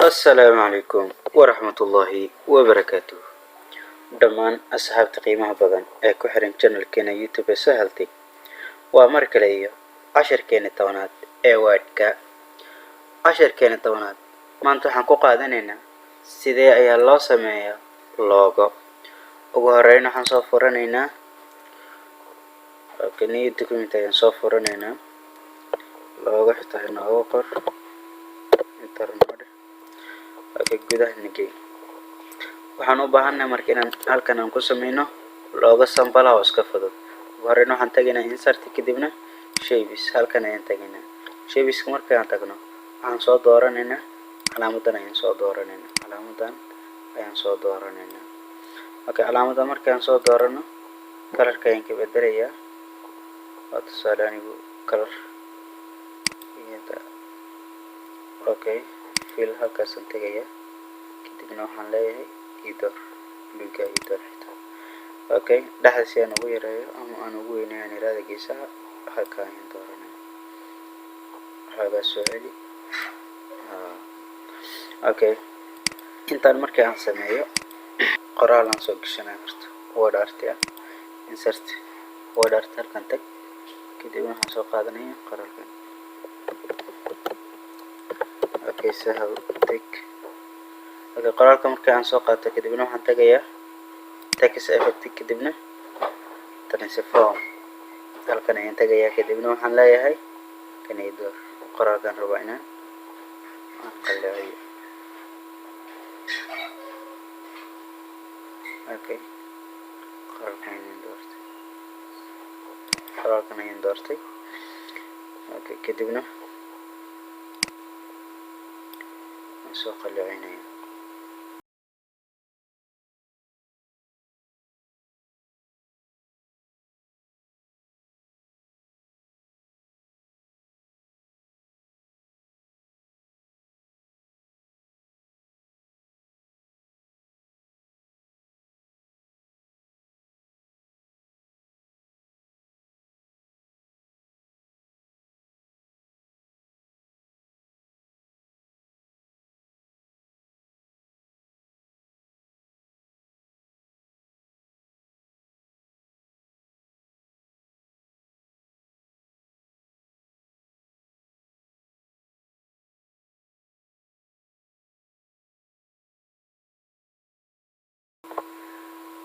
Assalaamu calaykum waraxmatullaahi wabarakaatuh. Dhammaan asxaabta qiimaha badan ee ku xiran channelkeena YouTube ee Sahaltech, waa mar kale iyo casharkeena 10aad ee Wordka. Casharkeena 10aad maanta waxaan ku qaadanaynaa sidee ayaa loo sameeyaa logo. Ugu horeyn waxaan soo furanaynaa, okay, new document ayaan soo furanaynaa. Logo xitaa inoogu qor, enter node. Okay, gudaha nigey. Waxaan u baahannahay marka inaan halkan aan ku sameyno logo sample oo iska fudud. Ugu horeyn waxaan tagaynaa insert, kadibna shapes. Halkan ayaan tagaynaa. Shapeska markaan tagno, waxaan soo dooranaynaa calaamadan ayaan soo dooranaynaa, calaamadan ayaan soo dooranaynaa. Okay, calaamadan markaan soo doorano, colorka ayaan ka bedelayaa. Waa tusaale anigu color. Okay, fill halkaasaan tegayaa, kadibna waxaan leeyahay idoor bluega, idoor xitaa. Okay, dhexda si aan ugu yareeyo ama aan ugu weyneeyo aan iraada, geesaha halka ayaan dooranaya, xoogaa soo celi. Okay, intaan markii aan sameeyo, qoraal aan soo gashanaya horta word art ah. Insert, word art, halkan tag, kadibna waxaan soo qaadanaya qoraalkan. Okay, Sahal Tech. Okay, qoraalka markii aan soo qaato, kadibna waxaan tagayaa text effect, kadibna transform. Halkan ayaan tagayaa, kadibna waxaan leeyahay kan door. Qoraalkan rabaa inaan aan qalleeciyo. Okay, qoraalkan ayaan doortay, qoraalkan ayaan doortay. Okay, kadibna waan soo qalleecinaya.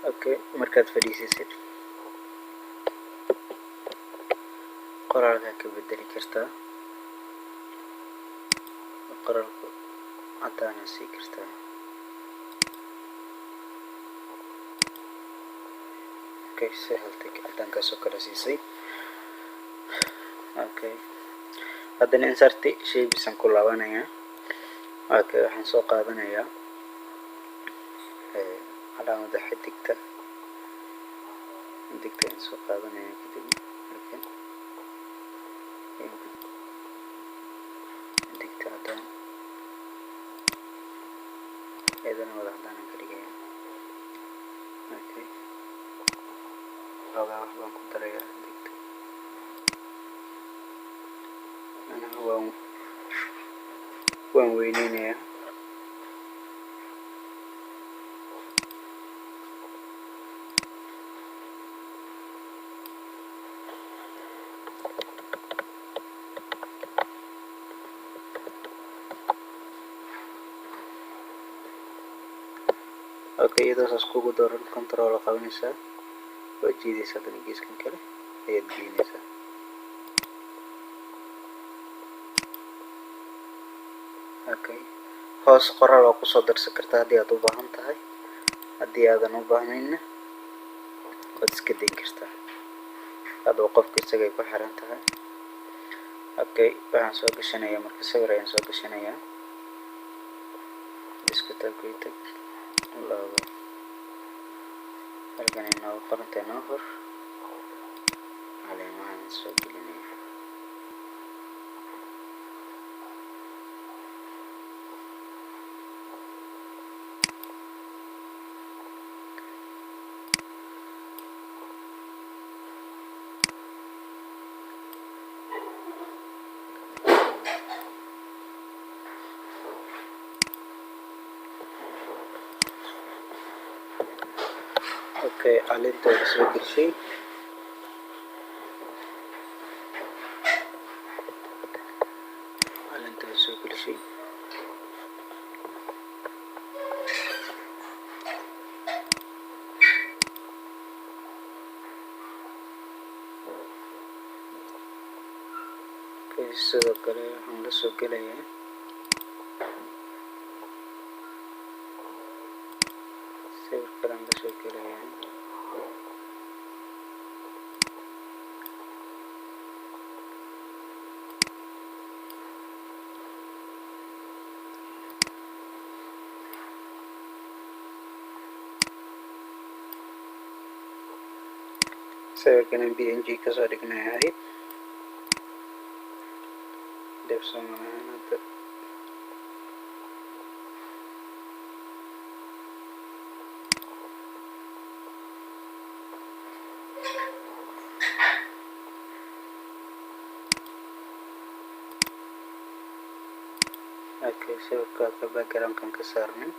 Okay, markaad fadhiisisid, qoraalkaa ka bedeli kartaa, qoraalku cadaana sii kartaa. Okay, Sahaltech cadaankaas oo kale siisay. Okay, haddana insert, shapes aan ku laabanayaa. Okay, waxaan soo qaadanayaa calaamada xidigta. Xidigta ayaan soo qaadanaya, kadibna halkan xidigta cadaan, iyadana wada cadaan aan ka dhigaya. Okay, xoogaa wax baan ku darayaa xidigta, macnaha waan weyneynayaa. Okay, iyadoo saas kugu dooran, control qabanaysaa, waa jiidaysaa, haddana geeskan kale ayaad geynaysaa. Okay, hoos qoraal waa kusoo darsan kartaa haddii aad u baahan tahay. Haddii aadan u baahnaynna, waad iska dayn kartaa. Hadaba qofka isagay ku xiran tahay. Okay, waxaan soo gashanayaa marka sawir ayaan soo gashanayaa. Desktop tag, logo halkan inoogu qorantay, noo fur. Caleemahan soo gelinaya. Okay, caleenta waa soo gelshay. Caleenta waa soo gelshay. Okay, sidoo kale waxaan la soo gelayaa sawir kalaan la soo gelayaa. Sawirkan PNG kasoo dhignay ahayd, dhib soomalahan hadda. Okay, sawirka ka backgroundkan ka saarnay.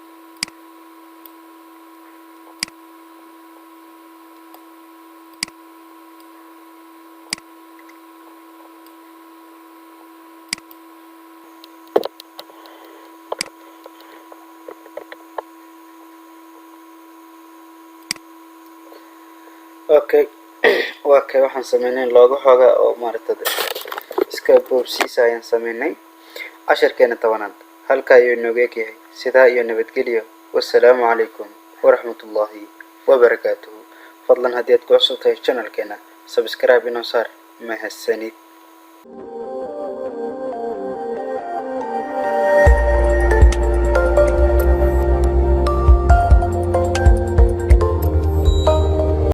Okay, waa kay. Waxaan sameynay looga xoogaa oo maaragta iska boobsiisa ayaan sameynay. Casharkeena 10aad halka ayuu inooga eg yahay. Sidaa iyo nabadgelyo. Wassalaamu calaykum waraxmatullaahi wabarakaatuhu. Fadlan haddii aad ku cusub tahay channelkeena, subscribe inoo saar. Mahadsanid.